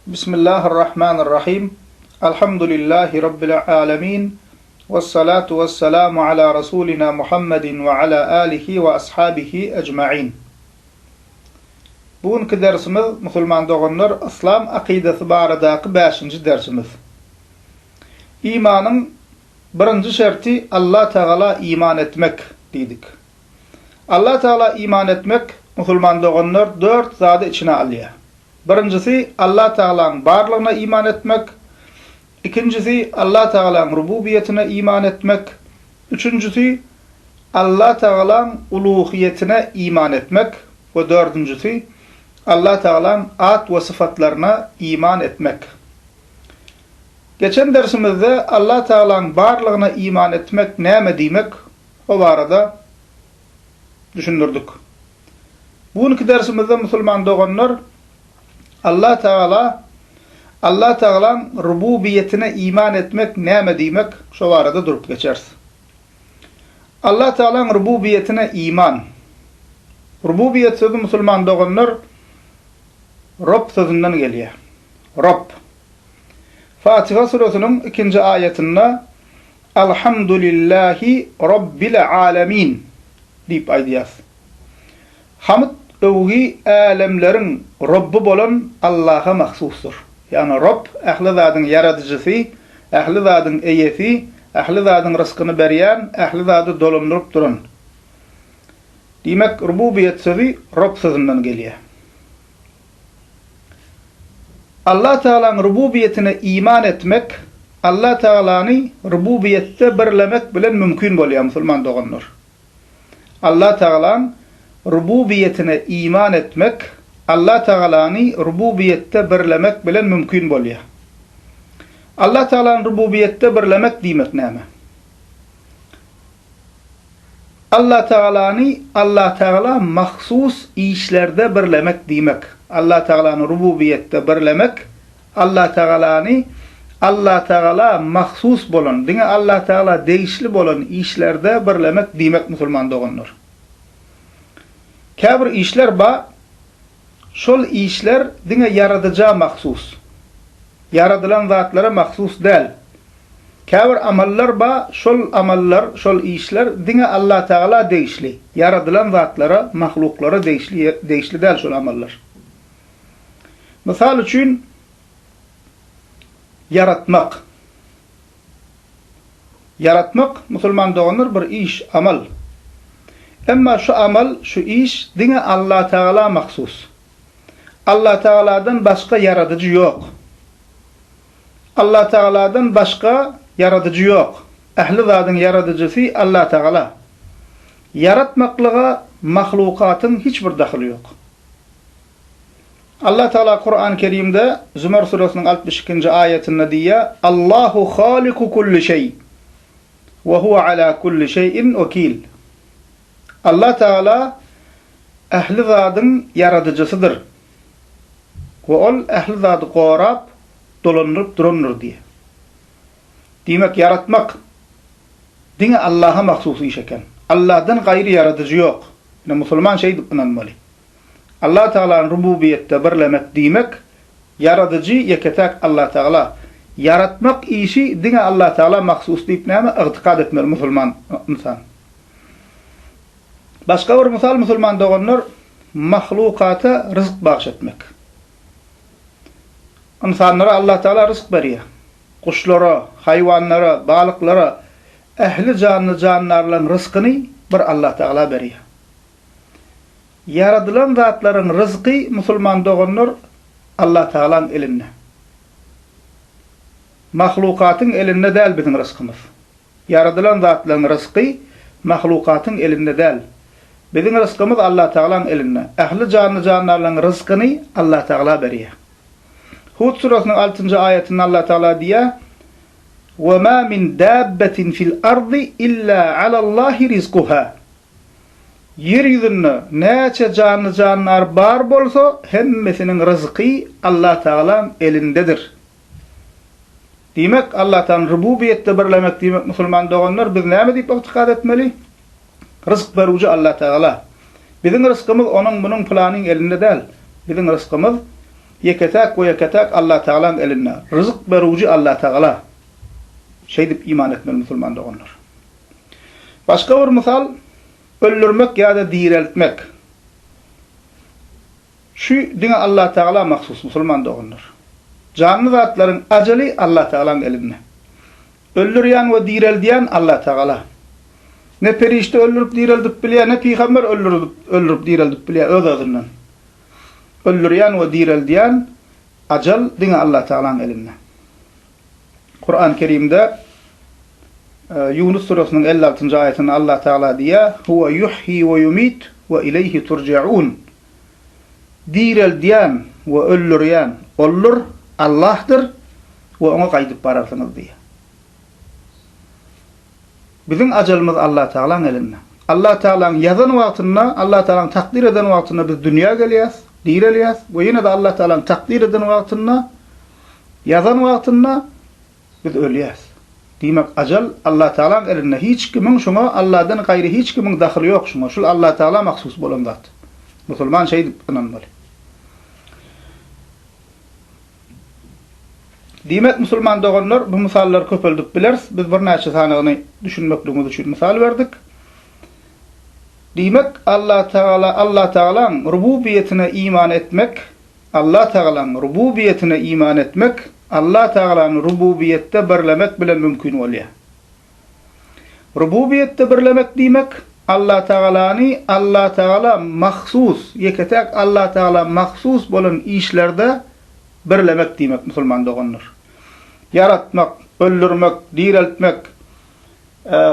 Bismillahir-Rahmanir-Rahim. Alhamdulillahi Rabbil alemin. Wes-salatu wes-selamu ala Rasulina Muhammedin we ala alihi we ashabihi ecmaîn. Bu günki dersimiz, musulman doganlar, yslam akydasy baradaky bäşinji dersimiz. Imanyň birinji şerti Allah Tagala iman etmek diýdik. Allah Tagala iman etmek, musulman doganlar, dört zady içine alýar. Birinjisi, Allah Tagalaň barlygyna iman etmek, ikinjisi, Allah Tagalaň rububiýetine iman etmek, üçünjisi, Allah Tagalaň uluhyýetine iman etmek we dördünjisi, Allah Tagalaň at we syfatlaryna iman etmek. Geçen dersimizde Allah Tagalaň barlygyna iman etmek näme diýmek, o barada düşündirdik. Bu günki dersimizde musulman doganlar Allah Tagala Allah Tagalaň rububiýetine iman etmek näme diýmek, şo barada durup geçeris. Allah Tagalaň rububiýetine iman. Rububiýet sözi musulman doganlar Rob sözünden gelýär. Rob. Fatiha suresynyň ikinji aýatynda Alhamdulillahi Robbil alemin diýip aýdýas. Hamd öwgi älemleriň Robby bolan Allaha mahsusdyr. Ýagny Robb ähli zadyň ýaradyjysy, ähli zadyň eýesi, ähli zadyň ryskyny berýän, ähli zady dolandyryp duran. Diýmek, rububiýet sözi Robb sözünden gelýär. Allah Tagalaň rububiýetine iman etmek, Allah Tagalany rububiýetde birlemek bilen mümkin bolýar, musulman doganlar. Allah Tagalaň rububiýetine iman etmek, Allah Tagalany rububiýetde birlemek bilen mümkin bolýar. Allah Tagalany rububiýetde birlemek diýmek näme? Allatagalany Allatagala mahsus işlerde birlemek diýmek. Allatagalany rububiýetde birlemek, Allatagalany Allatagala mahsus bolan, diňe Allatagala degişli bolan işlerde birlemek diýmek musulman doganlar. Käbir işler ba, şol işler diňe Ýaradyja mahsus. Ýaradylan zatlara mahsus däl. Käbir amallar ba, şol amallar, şol işler diňe Allatagala degişli, ýaradylan zatlara, mahluklara degişli degişli däl şol amallar. Mysal üçin, ýaratmak. Ýaratmak, musulman doganlar, bir iş, amal. Emma şu amal, şu iş diňe Allatagala mahsus. Allatagaladan başga ýaradyjy ýok. Allatagaladan başga ýaradyjy ýok. Ähli zadyň ýaradyjysy Allatagala. Ýaratmaklyga mahlukatyň hiç bir dahyly ýok. Allatagala Kurany Kerimde Zümer suresynyň 62-nji aýatynda diýýär, Allahu haliku kulli şeý we huwe ala kulli şeýin wekil. Allatagala ähli zadyň ýaradyjysydyr. We Ol ähli zady gorap, dolandyryp durandyr diýýär. Diýmek, ýaratmak diňe Allaha mahsus iş eken. Allahdan gaýry ýaradyjy ýok. Ine, musulman şeýdip ynanmaly. Allah Tagalany rububiýetde birlemek diýmek, ýaradyjy ýeke-täk Allah Tagala. Ýaratmak işi diňe Allah Tagala mahsus diýip näme ygtykat etmeli musulman ynsan. Başga bir mysal musulman doganlar mahlukata ryzk bagyş etmek. Ynsanlara Allah Tagala ryzk berýär. Guşlara, haýwanlara, balyklara, ähli janly-jandarlaryň ryzkyny bir Allah Tagala berýär. Ýaradylan zatlaryň ryzky musulman doganlar Allah Tagalaň elinde. Mahlukatyň elinde däl biziň ryzkymyz. Ýaradylan zatlaryň rysky mahlukatyň elinde däl. Biziň rysgymyz Allatagalaň elinde. Ähli janly-jandarlaryň ryskyny Allatagala berýär. Hud surasynyň altynjy aýatynda Allatagala diýýär, Ve ma min dabbetin fil ardy illa alallahi rizkuha. Ýer ýüzünde näçe janly-jandar bar bolsa, hemmesiniň ryzky Allatagalaň elindedir. Diýmek, Allahdan rububiýetde birlemek diýmek musulman doganlar biz näme diýip ygtykat etmeli? Ryzk berujy Allatagala. Biziň ryzkymyz onuň munuň pylanyň elinde däl. Biziň ryzkymyz. ýeke-täk we ýeke-täk Allatagalaň elinde. Ryzyk berujy Allatagala. Şeýdip iman etmeli musulman doganlar. Başga bir mysal, öldürmek ýa-da direltmek. Şu diňe Allatagala mahsus musulman doganlar. Janly zatlaryň ajaly Allatagalaň elinde. Öldürýän we direldýän Allatagala. Ne perişde öldürip direldip bilýär, ne pygamber öldürip öldürip direldip bilýär öz-özünden. Öldürýän we direldýän ajal diňe Allatagalaň elinde. Kuran Kerimde Ýunus surasynyň 56-njy aýatynda Allatagala diýýär, Huwa ýuhýi we ýumit we ileýhi turjaun. Direldýän we öldürýän Oldur, Allahdyr we Oňa gaýdyp bararsyňyz diýýär. Biziň ajalymyz Allatagalaň elinde. Allatagalaň ýazan wagtynda, Allatagalaň takdyr eden wagtynda biz dünýä gelýäs, direlýäs we ýene-de Allatagalaň takdyr eden wagtynda, ýazan wagtynda Biz ölýäs. Diýmek, ajal Allatagalaň elinde. Hiç kimiň şuňa Alladan gaýry hiç kimiň dahyly ýok şuňa. Şul Allatagala mahsus bolan zat. Musulman şeýdip ynanmaly. Diýmek, musulman doganlar, bu mysallary köpeldip bileris. Biz birnäçe sanyny düşünmekligimiz üçin mysal berdik. Diýmek, Allatagala Allatagalaň rububiýetine iman etmek Allah Tagalaň rububiýetine iman etmek, Allah Tagalany rububiýetde birlemek bilen mümkin bolýar. Rububiýetde birlemek diýmek, Allah Tagalany Allah Tagala mahsus, ýeke-täk Allah Tagala mahsus bolan işlerde birlemek diýmek musulman doganlar. Ýaratmak, öldürmek, direltmek,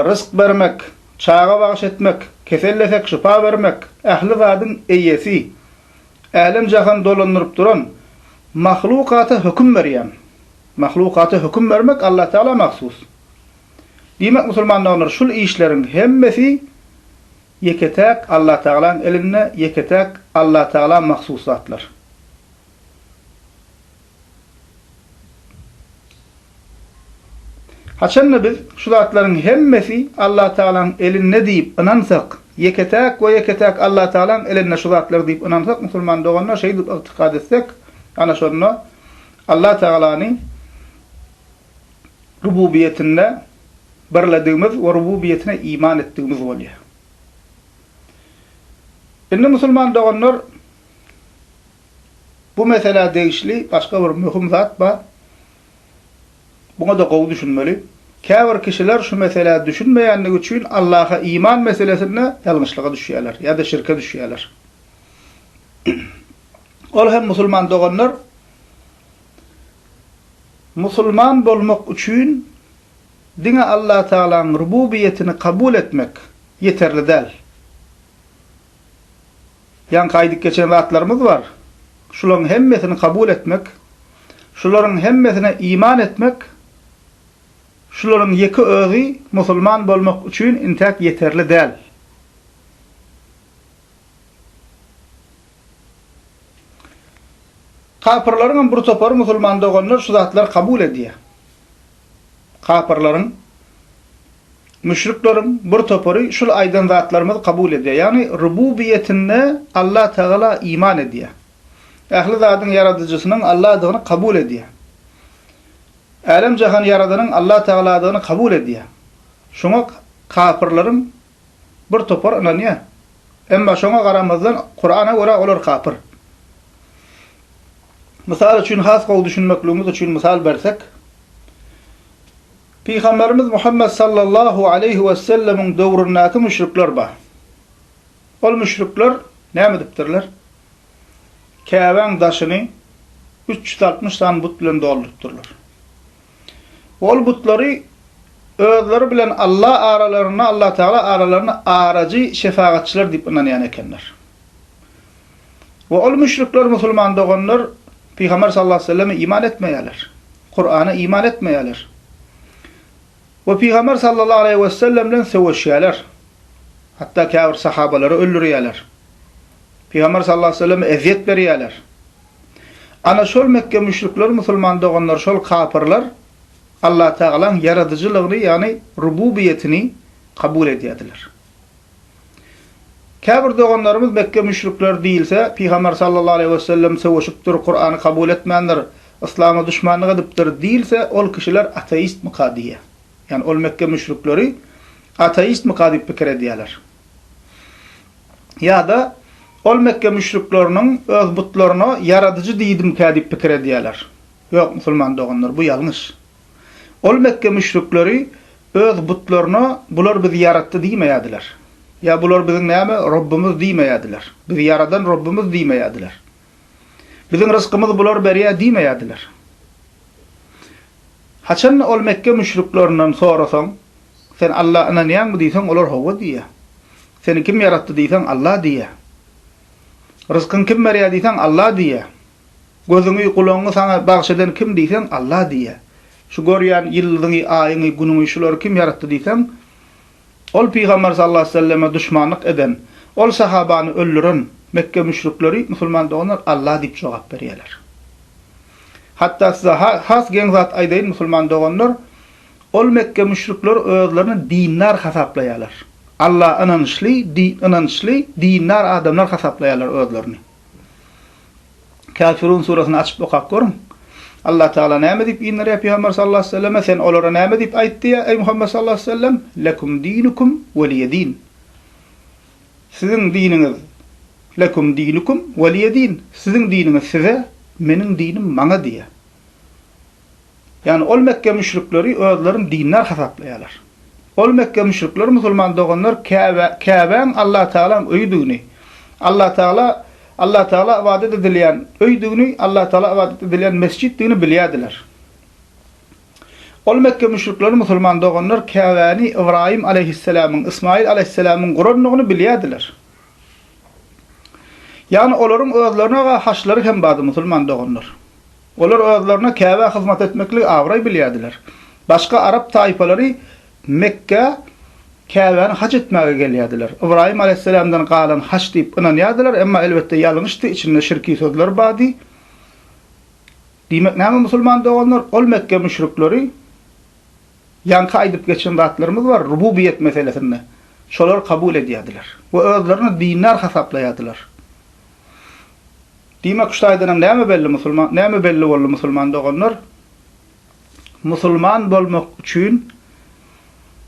ryzk bermek, çaga bagyş etmek, kesellesek şypa bermek, ähli zadyň eýesi, Älem-jahan dolandyryp duran mahlukata höküm berýän. Mahlukata höküm bermek Allatagala mahsus. Diýmek musulman doganlar şul işleriň hemmesi ýeke-täk Allatagalaň elinde, ýeke-täk Allatagala mahsus zatlar. Haçanda biz şu zatlaryň hemmesi Allatagalaň elinde diýip ynansak, ýeke-täk we ýeke-täk Allatagalaň elinde şu zatlar diýip ynansak musulman doganlar şeýdip ygtykad etsek, ana şonda Allatagalany rububiýetinde birledigimiz we rububiýetine iman etdigimiz bolýar. Indi musulman doganlar Bu meselä degişli başga bir möhüm zat bar. Buňa-da gowy düşünmeli. Käbir kişiler şu meselä düşünmeýänligi üçin Allaha iman meselesinde ýalňyşlyga düşýärler ýa-da şirke düşýärler. Ol hem musulman doganlar musulman bolmak üçin diňe Allatagalaň rububiýetini kabul etmek ýeterli däl. Ýaňky aýdyp geçen zatlarymyz bar. Şularyň hemmesini kabul etmek, şularyň hemmesine iman etmek, şularyň ýeke özi musulman bolmak üçin intäk ýeterli däl. Kapyrlaryň hem bir topary musulman doganlar şu zatlary kabul edýär. Kapyrlaryň, müşrikleriň bir topary şul aýdan zatlarymyzy kabul edýär. Ýagny rububiýetinde Allah Tagala iman edýär. Ähli zadyň ýaradyjysynyň Allahdygyny kabul edýär. Älem-jahany ýaradanyň Allah Tagaladygyny kabul edýär. Şoňa kapyrlaryň bir topary ynanýar. Emma şoňa garamazdan Kurana görä olar kapyr. Mysal üçin has gowy düşünmekligimiz üçin mysal bersek, Pygamberimiz Muhammet sallallahu aleýhi we sellemiň döwründäki müşrikler bar. Ol müşrikler näme edipdirler? Käbäň daşyny 360 sany but bilen doldurypdyrlar. Ol butlary özleri bilen Allah aralarynda, Allah Tagala aralarynda arajy şefagatçylar diýip ynanýan ekenler. We ol müşrikler musulman doganlar Pygamber sallallahu aleýhi we selleme iman etmeýärler. Kurana iman etmeýärler. We Pygamber sallallahu aleýhi we sellem bilen söweşýärler. Hatda käbir sahabalary öldürýärler. Pygamber sallallahu aleýhi we selleme ezýet berýärler. Ana şol Mekge müşrikleri musulman doganlar şol kapyrlar Allah Tagalaň ýaradyjylygyny ýagny rububiýetini kabul edýärdiler. Käbir doganlarymyz Mekge müşrikleri diýilse, Pygamber sallallahu aleýhi wesellem söweşipdir, Kurany kabul etmändir, Yslama duşmanlyk edipdir diýilse, ol kişiler ateistmika diýýär. Ýagny ol Mekge müşrikleri ateistmika diýip pikir edýärler. Ýa-da ol Mekge müşrikleriniň öz butlaryna ýaradyjy diýdimkä diýip pikir edýärler. Ýok, musulman doganlar, bu ýalňyş. Ol Mekge müşrikleri öz butlaryna bular bizi ýaratdy diýmeýärdiler. Ýa bular biziň näme, Robbumyz diýmeýärdiler. Bizi ýaradan Robbumyz diýmeýärdiler. Biziň ryzkymyzy bular berýär diýmeýärdiler. Haçanda ol Mekge müşriklerinden sorasaň, Sen Alla ynanýaňmy diýseň, olar hawa diýýär. Seni kim ýaratdy diýseň, Alla diýýär. Ryzkyňy kim berýär diýseň, Alla diýýär. Gözüňi, gulagyňy saňa bagş eden kim diýseň, Alla diýýär. Şu görýän ýyldyzyňy, aýyňy, günüňi şulary kim ýaratdy diýseň, ol Pygamber sallallahu aleýhi we selleme duşmanlyk eden, ol sahabany öldüren Mekge müşrikleri, musulman doganlar Alla diýip jogap berýärler. Hatda size has geň zat aýdaýyn musulman doganlar, ol Mekge müşrikleri özlerini dindar hasaplaýarlar. Alla ynançly, ynançly, dindar adamlar hasaplaýarlar özlerini. Kafirun suresyny açyp okap görüň. Allah Tagala näme diýip inderýär Pygamber sallallahu aleýhi we selleme? Sen olara näme diýip aýt diýýär, eý Muhammet sallallahu aleýhi we sellem? Lekum dinukum weliýe din. Siziň diniňiz lekum dinukum weliýe din. Siziň diniňiz size, meniň dinim maňa diýýär. Ýagny ol Mekge müşrikleri özlerini dindar hasaplaýarlar. Ol Mekge müşrikleri musulman doganlar Käbä, Käbäň Allah Tagalaň öýüdigini, Allah Tagala Allah Tagala ybadat edilýän öýdügini, Allah Tagala ybadat edilýän mesjitdigini bilýärdiler. Ol Mekge müşrikleri musulman doganlar Käbäni Ybraýym aleýhisselamyň, Ysmaýyl aleýhisselamyň gurandygyny bilýärdiler. Ýagny olaryň özlerine haçlary hem bardy musulman doganlar. Olar özlerine Käbä hyzmat etmekligi abraý bilýärdiler. Başga arap taýpalary Mekgä Käbäni haj etmäge gelýärdiler. Ybraýym aleýhissalamdan galan haç diýip ynanýardylar, emma elbetde ýalňyşdy, içinde şirki sözler bardy. Diýmek näme musulman doganlar, ol Mekge müşrikleri ýaňky aýdyp geçen zatlarymyz bar rububiýet meselesinde, şolary kabul edýärdiler we özlerini dindar hasaplaýardylar. Diýmek şu taýdanam näme belli musulman näme belli boldy musulman doganlar? Musulman bolmak üçin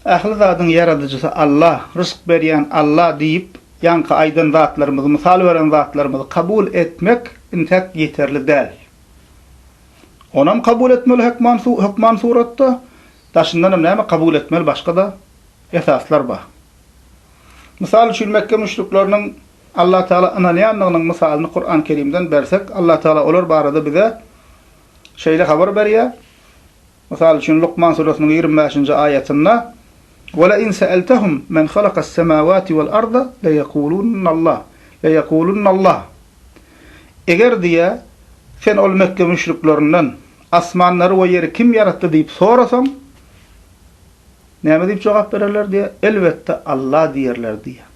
ähli zadyň ýaradyjysy Allah, ryzk berýän Allah diýip ýaňky aýdan zatlarymyzy, mysal beren zatlarymyzy kabul etmek intäk ýeterli däl. Onam kabul etmeli hökman hökman suratda, daşyndanam näme kabul etmeli başga-da esaslar bar. Mysal üçin Mekge müşrikleriniň Allah Tagala ynanýandygynyň mysalyny Kuran Kerimden bersek, Allah Tagala olar barada bize şeýle habar berýär. Mysal üçin Lukman surasynyň 25-nji aýatynda Ve le in seeltehum men halakas semawati vel arda le yekulunallah. Le yekulunallah. Eger diýe sen ol Mekke müşriklerinden asmanlary we ýeri kim ýaratdy diýip sorasaň, näme diýip jogap bererler diýe? Elbetde Allah diýerler diýe.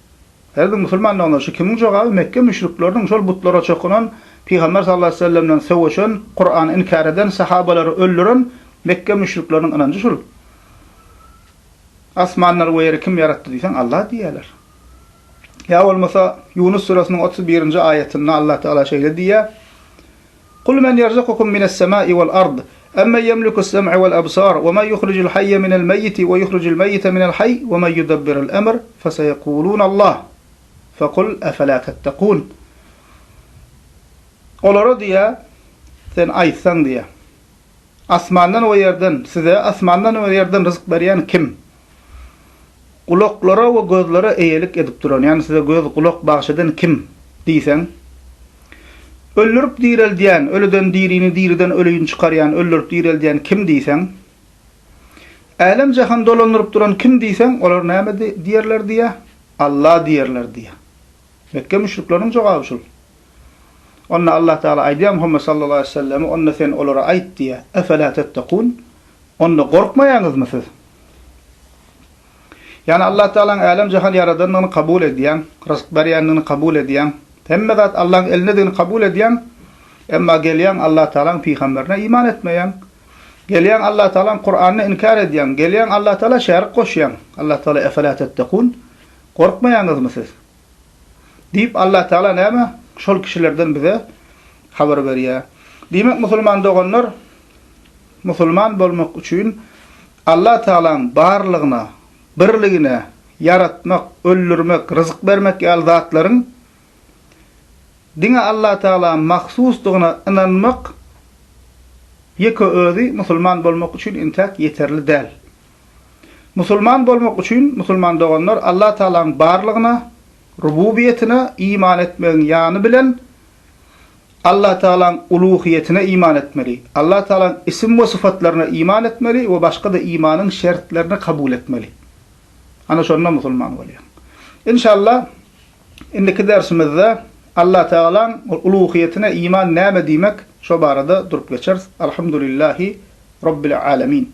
Hergiz musulman doganlar şu kimiň jogaby Mekge müşrikleriniň şol butlara çokunan, Pygamber sallallahu aleýhi we sellemden söweşen, Kurany inkär eden, sahabalary öldüren Mekge müşrikleriniň ynanjy şul. Asmanlary we ýeri kim ýaratdy diýseň Allah diýýärler. Ýa bolmasa Ýunus süresiniň 31-nji aýatynda Allah Tagala şeýle diýýär, Kul men ýerzukukum mines-semai wal-ard, emmen ýemlikus-sem'a wal-absar, we men ýuhrijul haýýa minel-meýýiti we ýuhrijul meýýite minel haý, we men ýudabbirul-emr, feseýekulunallah. Fekul efela tettekun. Olara diýýär, sen aýtsaň diýýär. Asmandan we ýerden size asmandan we ýerden ryzk berýän kim? Gulaklara we gözlere eýelik edip duran, ýagny size göz, gulak bagyş eden kim? diýseň, Öldürip direldýän, ölüden dirini, diriden ölüni çykarýan, öldürip direldýän kim diýseň, Älem-jahan dolandyryp duran kim diýseň, olar näme diýerler diýýär? Alla diýerler diýýär. Mekge müşrikleriniň jogaby şul. Onda Allah Tagala aýdýar Muhammet sallallahu aleýhi we selleme, onda sen olara aýt diýýär, Efela tettekun? Onda gorkmaýaňyzmy siz? Ýagny Allah Tagalaň älem-jahan ýaradandygyny kabul edýäň, ryzk berýändigini kabul edýäň, hemme zat Allaň elindedigini kabul edýäň, emma gelýäň Allah Tagalaň pygamberine iman etmeýäň. Gelýäň Allah Tagalaň Kuranyny inkär edýäň, gelýäň Allah Tagala şärik goşýaň. Allah Tagala Efela tettekun? Gorkmaýaňyzmy siz? Diýip Allah Tagala näme şol kişilerden bize habar berýär. Diýmek musulman doganlar musulman bolmak üçin Allah Tagalaň barlygyna, birligine, ýaratmak, öldürmek, ryzyk bermek ýaly zatlaryň diňe Allah Tagala mahsusdygyna ynanmak ýeke özi musulman bolmak üçin intäk ýeterli däl. Musulman bolmak üçin musulman doganlar Allah Tagalaň barlygyna, rububiýetine iman etmegiň ýany bilen Allah Tagalaň uluhiýetine iman etmeli, Allah Tagalaň isim we syfatlaryna iman etmeli we başga-da imanyň şertlerini kabul etmeli. Ana şonda musulman bolýaň. Inşallah indiki dersimizde Allah Tagalaň uluhiýetine iman näme diýmek şo barada durup geçeris. Alhamdulillahi Rabbil Alemin.